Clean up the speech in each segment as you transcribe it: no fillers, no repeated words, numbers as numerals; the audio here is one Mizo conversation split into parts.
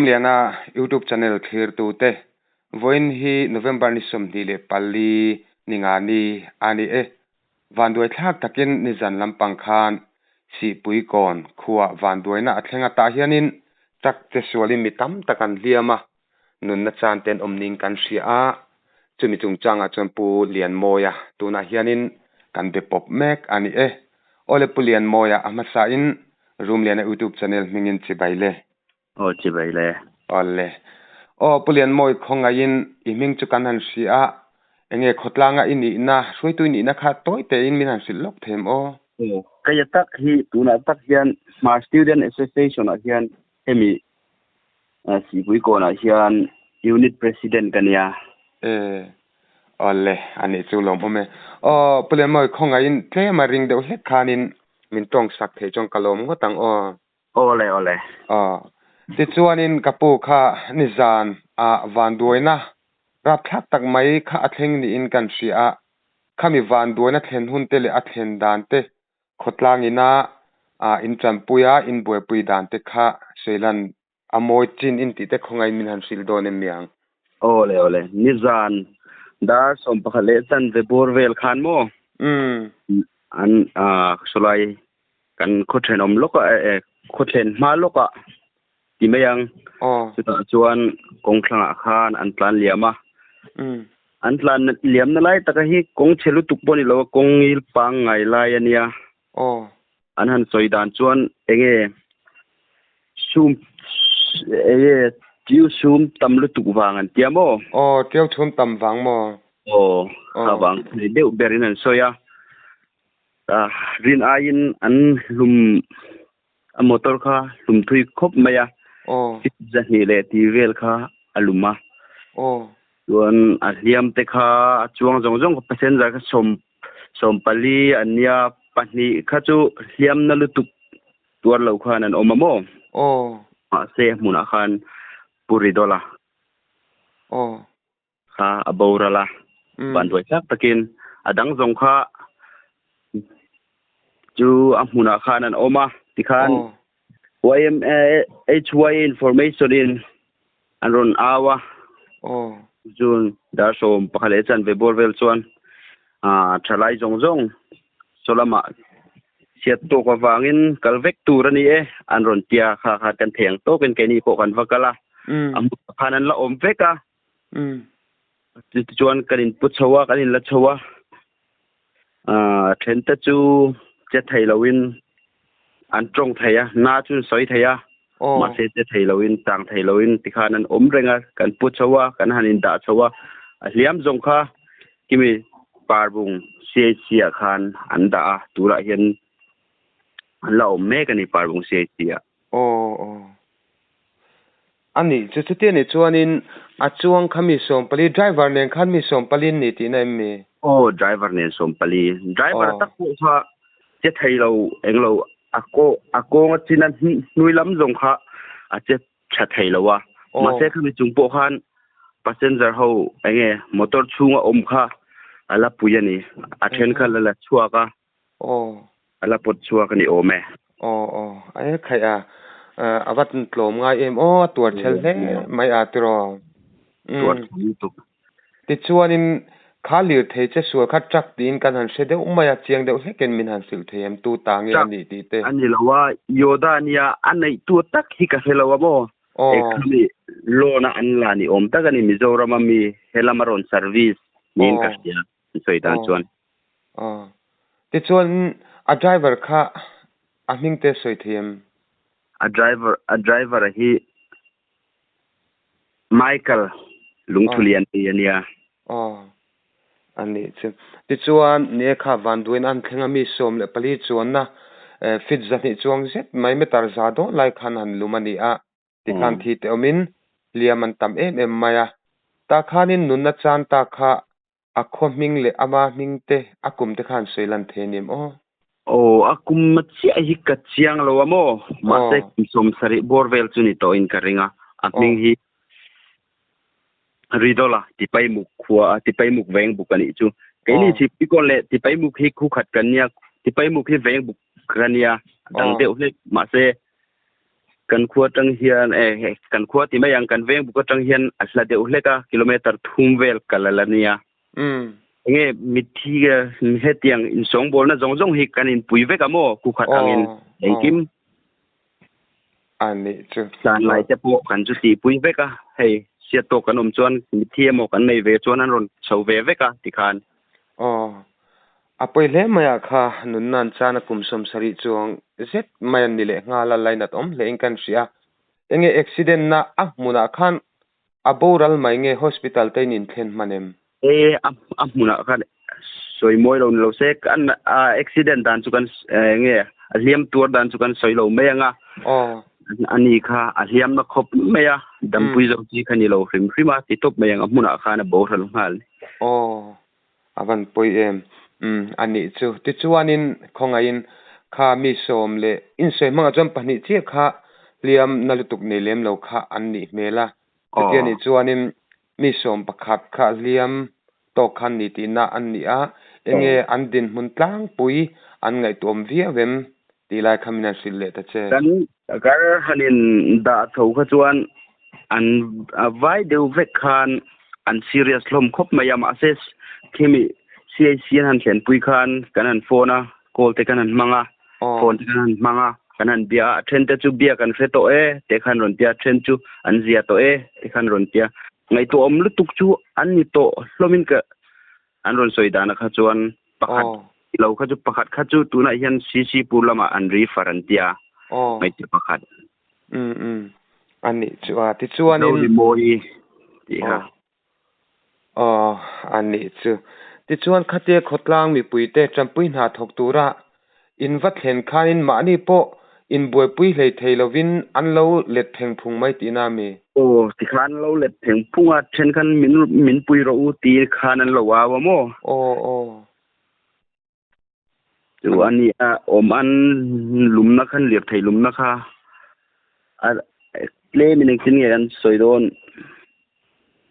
Rumliana YouTube channel thlirtute, vawiin hi November ni 24 Ningani a ni e. Vanduai thlak takin nizan lampang khan Sihpui kawn khuaa vanduaina a thleng atah hianin truck che sualin mi tam tak an hliam a, nunna chan te an awm ning kan hria a, chumi chungchangah chuan Pu Lianmawia tunah hianin kan be pawp mek a ni e. Awle Pu Lianmawia a hmasain Rumliana YouTube channel hmingin chibai le. Aw chibai le. Awle. Aw Pu Lianmawi khawngaihin i hming chu kan han hria a, enge khawtlanga i nihna, hruaitu i nihna kha tawi tein min han hrilh lawk them aw. Aw, kei a tak hi tunah tak hian Hmar Student Association ah hian hemi Sihpui kawnah hian Unit President ka nia. E, awle, a nih chu lawmawm e. Aw, Pu Lianmawi khawngaihin tlem a ring deuh hlek khanin min tawng sak theih chuan ka lawm ngawt ang aw. Awle, awle. Aw, tichuanin ka pu kha nizan ah vanduaina rapthlak tak mai kha a thleng niin kan hria a, khami vanduaina thlen hun te leh a thlen dan te khawtlang ina in tanpui a, in buaipui dan te kha sawilan a mawi chin in tih te khawngaih min han hrilh dawn em niang? Awle awle, nizan dar 11 leh chanve bawr vel khan maw? Umm. An sawlai kan khaw thenawm lawk ah eh khaw thlen hma lawk ah ti mai ang. Aw. Chutah chuan kawng thlangah khan an tlan liam a. Umm. An tlan liamna lai taka hi kawng chhe lutuk pawh a ni lo a, kawng ngil pangngai lai a nia. Aw. An han sawi dan chuan enge sum enge tiu sum tam lutuk vang an tia maw? Aw, tiu chhum tam vang maw? Aw, kha vang thei deuh berin an sawi a. Rin aiin an hlum a motor kha hlum thui khawp mai a. Aw. 200 leh tih vel kha a lum a. Aw. Chuan a hliam te kha a chuang zawng zawng passenger kha sawm 14 an nia pahnih kha chu hliam na lutuk tuar lo khan an awm a maw? Aw. Mahse hmunah khan Pu Ridawla. Aw. Kha a boral a, vanduai tlak takin a dang zawng kha chu a hmunah khan an awm a, tikhan YMA HYA information in an rawn au a, June dar 11 leh chanve bawr vel chuan thalai zawng zawng saw lamah chhiat tawk avangin kal vek tur a ni e an rawn tia kha kha kan thei ang tawkin keini pawh kan va kal a, a hmunah khan an la awm vek a. Tichuan kan inpu chho a, kan inla chho a, aah thente chu che thei loin an tawng thei a, na chu an sawi thei a, mahse che thei loin tang thei loin tikhan an awm reng a, kan pu chho a, kan han indah chho a, a hliam zawng kha kimi Parbung CHC ah khan an dah a, tunah hian an la awm mek a ni Parbung CHC ah. Aw aw. A nih chu chuti anih chuanin a chuang kha mi 14 driver nen khan mi 14 an ni tihna em mi? Aw driver nen 14. Driver tak pawh kha che thei lo eng lo a kaw a kawnga chin a hnui lam zawng kha a che tha thei lo a. Mahse khami chung pawh khan passenger ho eng nge motor chhunga awm kha a la pui a ni. A then kha la la chhuak a. Aw. A la pawt chhuak a ni awm e. Aw aw. A e khaih a. A va tlawm ngai em aw a tuar chhel hle mai a tiraw. Tuar chhel lutuk. Tichuanin kha lirthei che sual kha truck tiin kan han hre deuh mai a, chiang deuh hlekin min han hrilh thei em tu ta nge a nih tih te. A ni lo a, Yoda ania a neih tu tak hi ka hre lo a maw. Aw. Ekhami loan a an la ni awm tak a ni Mizoram a mi helam a rawn service niin ka hria an sawi dan chuan. Aw. Tichuan a driver kha a hming te sawi thei em? A driver a driver hi Michael Lungthulian tih a nia. Aw. A nih chu. Tichuan ni e kha Vanduain an thleng a mi 14 chuanna feet 200 chuang zet mai meter za dawn lai khan han lum a ni a. Tikhan thi te awmin hliam an tam em em mai a. Tah khanin nunna chan ta kha A khaw hming leh ama hming te, a kum te khan sawi lan thei a ni em aw? Aw, a kum chiah hi ka chiang lo a maw? Mahse kum 70 bawr vel chu ni tawhin ka ring a, a hming hi Ridola Tipaimuk khua a, Tipaimuk veng buk a nih chu. Keini Chhiptikawn leh Tipaimuk hi khu khat kan nia, Tipaimuk hi veng buk ka nia, a dang deuh hlek. Mahse. Kan khua atang hian eh kan khua ti mai ang kan veng buk atang hian a hla deuh hlek a kilometer thum vel kal a la nia. Enge mitthi hetiang insawngbawlna zawng zawng hi kan inpui vek a maw ku khat angin engkim. A nih chu. Tlanlai te pawh kan chu tihpui vek a, hei hriat tawk kan awm chuan mitthi emaw kan nei ve chuan an rawn chho ve vek a tikhan. Aw, a pawi hle mai ah kha nunna an chana kum 70 chuang zet mai an ni leh nghal a, lainat awm hle in kan hria. Enge accident na a hmunah khan a boral mai nge hospital te in inthlen hman em? E, a hmunah khan sawi mawi lo ni lo se, kan accident dan chu kan nge a hliam tuar dan chu kan sawi lo mai ang a. Ani kha a hliam na khawp mai a, dampui zo chi kha ni lo hrim hrim a ti tawp mai ang a hmunah khan a boral nghal. Aw, a van pawi em. Umm, a nih chu. Tichuanin khawngaihin kha mi sawm leh insawi hmangah chuan pahnih chiah kha hliam na lutuk nei lem lo kha an nih hmel a. Chuti a nih chuanin mi 11 kha hliam tawk khan ni tihna an ni a, enge an dinhmun tlangpui an ngaihtuahawm viau em tih lai kha min han hrilh leh ta che. Kan kar hanin dah chho kha chuan an vai deuh vek khan an serious hlawm khawp mai a, mahse khimi CIC an han thlenpui khan kan han phone a, call te kan han hmang a, phone te kan han hmang a, kan han bia a, a then te chu bia kan hre tawh e te khan rawn tia, a then chu an zia tawh e te khan rawn tia. Ngaihtuahawm lutuk chu an ni tawh hlawmin ka an rawn sawi dana kha chuan pakhat lo kha chu pakhat kha chu tunah hian CC pur lamah an refer an tia hmeichhe pakhat. Um um a nih chu a tichuanin Zolimawi tih kha. Aw a nih chu. Tichuan khatia khawtlang mipuite tanpui hna thawk tura in va thlen khanin mahni pawh inbuaipui hlei thei lovin an lo let pheng phung mai tihna a mi? Aw tikhan an lo let pheng phung a, then khan min min pui rawh u ti khan an lo au a maw? Aw aw. Chu a ni a, awm an lumna khan lirthei lumna kha a tlem in engtin nge an sawi dawn?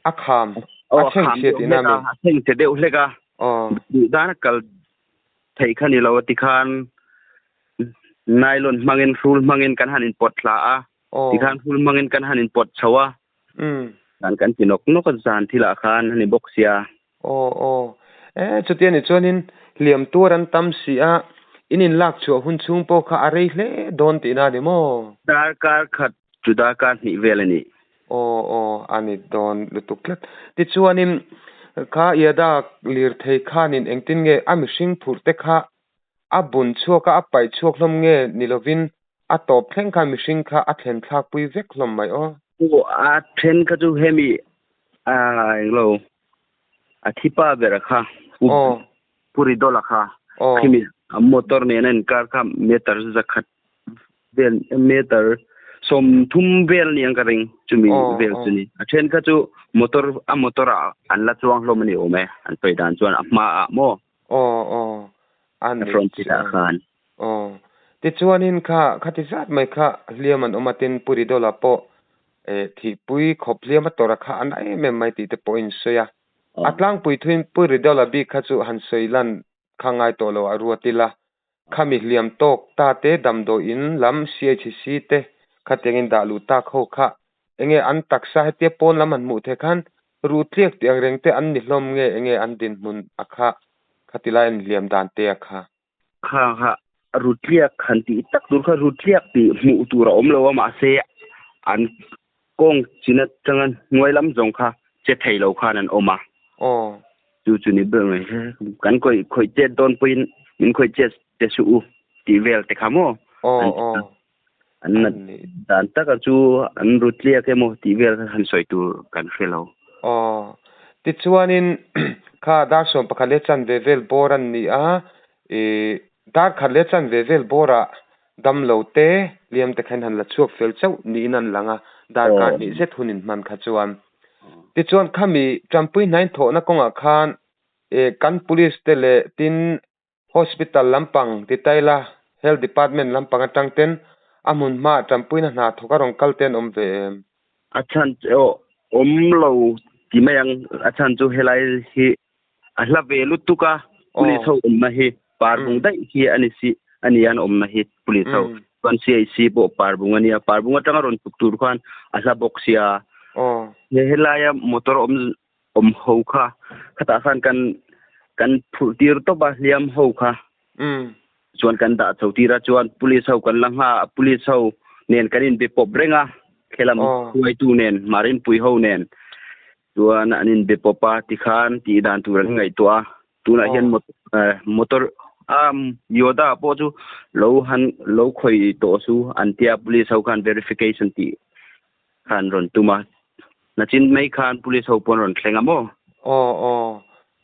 A kham, a thleng chhe tihna a mi? A thleng chhe deuh hlek a, duh dana kal theih kha ni lo a tikhan nylon hmangin hrul hmangin kan han inpawt thla a, tikhan hrul hmangin kan han inpawt chho a, kan kan ti nawk nawk a zan thilah khan a ni bawk sia. Aw aw. E chutia ni chuanin hliam tuar an tam si a, in inlak chhuah hun chhung pawh kha a rei hle dawn tihna a ni maw? Darkar khat chu darkar hnih vel a ni. Aw aw a ni dawn lutuk tlat. Tichuanin kha Iada lirthei khanin engtin nge a mihring phurh te kha a bun chhuak a, a paih chhuak hlawm nge ni lovin a tawp thleng khan mihring kha a thlen thlak pui vek hlawm mai aw. Aw a then kha chu hemi a englo a thi pa ber kha pu pu Ridola kha khimi a motor nen a inkar kha meter zakhat vel meter 30 vel ni ang ka ring chumi vel chu ni a then kha chu motor a motor ah an la chuang hlawm a ni awm e an sawi dan chuan a hma ah maw. Aw aw a ni front seat ah khan. Aw tichuanin kha khati zat mai kha hliam an awm a tin Pu Ridola pawh eh thihpui khawp hliam a tawrh a kha a na em em mai tih te pawh a insawi a. A tlangpui thuin Pu Ridola bik kha chu han sawi lan kha ngai tawh lo a ruat ila. Khami hliam tawk ta te damdawi in lam CHC te khatiangin dah luh tak ho kha enge an taksa hetia pawn lam han hmuh theih khan ruh tliak tih ang reng te an ni hlawm nge enge an dinhmun a kha khati lai an hliam dan te a kha. Kha kha ruh tliak han tih tak tur kha ruh tliak tih hmuh tur a awm lo a mahse an kawng chin atanga hnuai lam zawng kha che thei lo khan an awm a. Aw. Chu chu ni ber mai kan khawih khawih chet dawn pawhin min khawih chet te suh u tih vel te kha maw. Aw aw. An nat dan taka chu an ru tliak emaw tih vel kha han sawi tur kan hre lo. Aw. Tichuanin kha dar 11 leh chanve vel bawr an ni a, ih dar khat leh chanve vel bawrah damlo te hliam te khan han la chhuak fel chauh niin an lang a, darkar hnih zet hun inhman kha chuan. Tichuan khami Tanpui hnain thawhna kawngah khan ih kan police te leh tin Hospital lampang titaila Health Department lampang atang ten a hmun hmaah tanpuina hna thawk a rawn kal te an awm ve em? A chhan chu awm lo ti mai ang, a chhan chu helai hi a hla ve lutuk a, police ho awmna hi par bung daih hi a ni si a ni an awmna hi police ho. Chuan CIC pawh Parbung a nia, Parbung atanga rawn tuk tur khan a hla bawk sia. He helaia motor awm awm ho kha khatah khan kan kan phurh tir tawp a hliam ho kha. Chuan kan dah chho tir a chuan police ho kan la ngha a police ho nen kan inbe pawp reng a khelam hruaitu nen Marinpui ho nen chuan an inbe pawp a tikhan tih dan tur an ngaihtuah a tunah hian motor a Yoda pawh chu lo han lo khawih tawh chu an tia police ho khan verification tih khan rawn tum a nachin mai khan police ho pawh an rawn thleng a maw? Aw aw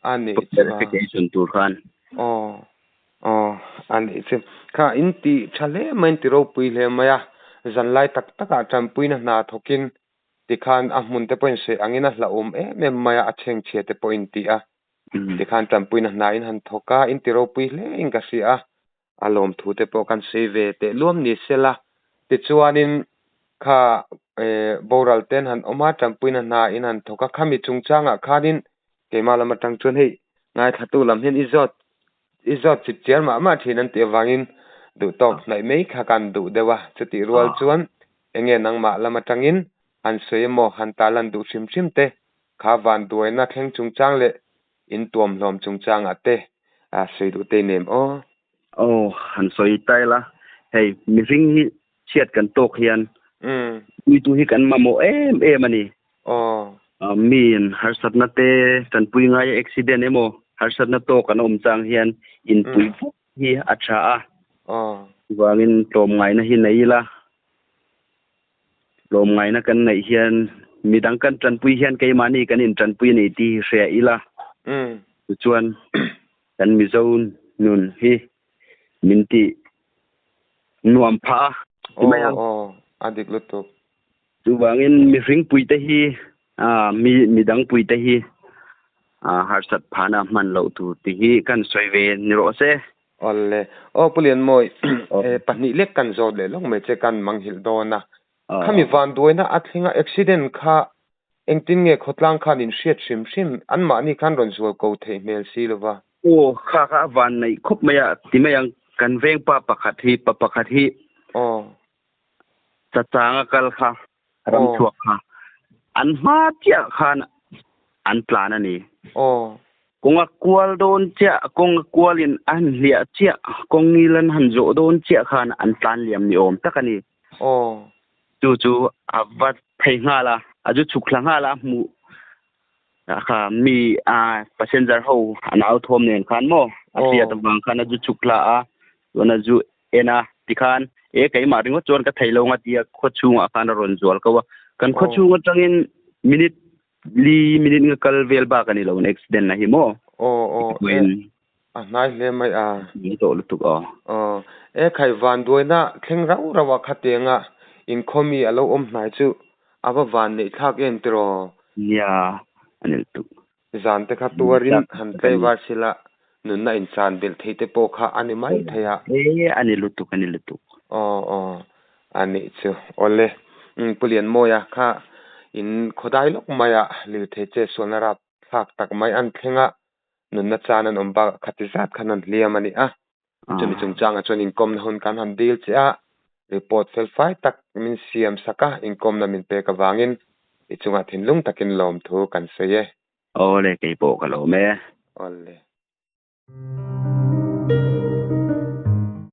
a nih chu a. Verification tur khan. Aw aw a nih chu. Kha in ti tha hle mai in ti ropui hle mai a zanlai tak takah tanpuina hna thawkin tikhan a hmun te pawhin sawi angin a hlauhawm em em mai a a chhengchhia te pawhin ti a. Tikhan tanpuina hna in han thawk a in ti ropui hle in ka hria a. A lawmthu te pawh kan sawi ve teh luam ni sela. Tichuanin kha boral ten han awm a, tanpuina hna in han thawk a, khami chungchangah khanin keimah lam atang chuan hei ngaithlatu lam hian i zawt i zawt chip chiar mah mah thin an tih avangin duh tawk hnaih mai kha kan duh deuh a. Chutih rual chuan enge nangmah lam atangin han sawi emaw han tarlan duh hrim hrim te kha vanduaina thleng chungchang leh In tuam hlawm chungchangah te sawi duh te nem aw. Aw, han sawi ta ila, hei mihring hi chhiat kan tawk hian puitu hi kan mamawh em em a ni. Aw. Miin harsatna te tanpui ngaia accident emaw harsatna tawk an awm chang hian inpui vek hi a tha a. Aw. Chuvangin tlawmngaihna hi nei ila. Tlawmngaihna kan neih hian midang kan tanpui hian keimahni kan intanpui a ni tih hi hria ila. Tichuan kan Mizo nun hi min ti nuam phah a ti mai ang. Aw aw a dik lutuk. Chuvangin mihring puite hi mi midang puite hi harsat phahna hman loh tur tih hi kan sawi ve ni rawh se. Awle. Aw Pu Lianmawi, pahnih lek kan zawt leh lawk mai che kan manghilh dawn a. Khami vanduaina a thlenga accident kha engtin nge khawtlang khan in hriat hrim hrim anmahni khan rawn zual ko theih hmel si lo va. Aw kha kha a van neih khawp mai a ti mai ang kan veng pa pakhat hi pa pakhat hi Aw. Chachanga kal kha ram chhuak kha an hma chiah khan an tlan a ni. Aw. Kawnga kual dawn chiah, kawnga kualin a han hliah chiah, kawng ngil an han zawh dawn chiah khan an tlan liam ni awm tak a ni. Aw. Chu chu a va phei nghal a, a zu chhuk thla nghal a, hmuh kha mi a passenger ho an au thawm nen khan maw a hriat avang khan a zu chhuk thla a, chuan a zu en a, tikhan e keimah ringawt chuan ka thei lo nga tia khaw chhungah khan a rawn zual ko a, kan khaw chhung atangin minute li minute nga kal vel bak a ni lo an accident na hi maw? Aw aw e a hnai hle mai a. Ni tawh lutuk aw. Aw e khai vanduaina thleng rauh rauh a khatianga inkhawmi a lo awm hnai chu a va van neih thlak em tiraw? Nia a ni lutuk. Zan te kha tuarin han tlaivar sila nunna inchan belh theih te pawh kha a ni mai thei a. E a ni lutuk a ni lutuk. Aw aw a nih chu. Awle umm Pu Lianmawia kha in khawdai lawk maia lirthei che sualna rap thlak tak mai an thleng a, nunna chan an awm bakah khati zat khan an hliam a ni a. Chumi chungchangah chuan inkawmna hun kan han dil che a, report fel fai tak min siam sak a, inkawmna min pek avangin i chungah thinlung takin lawmthu kan sawi e. Awle, kei pawh ka lawm e. Awle.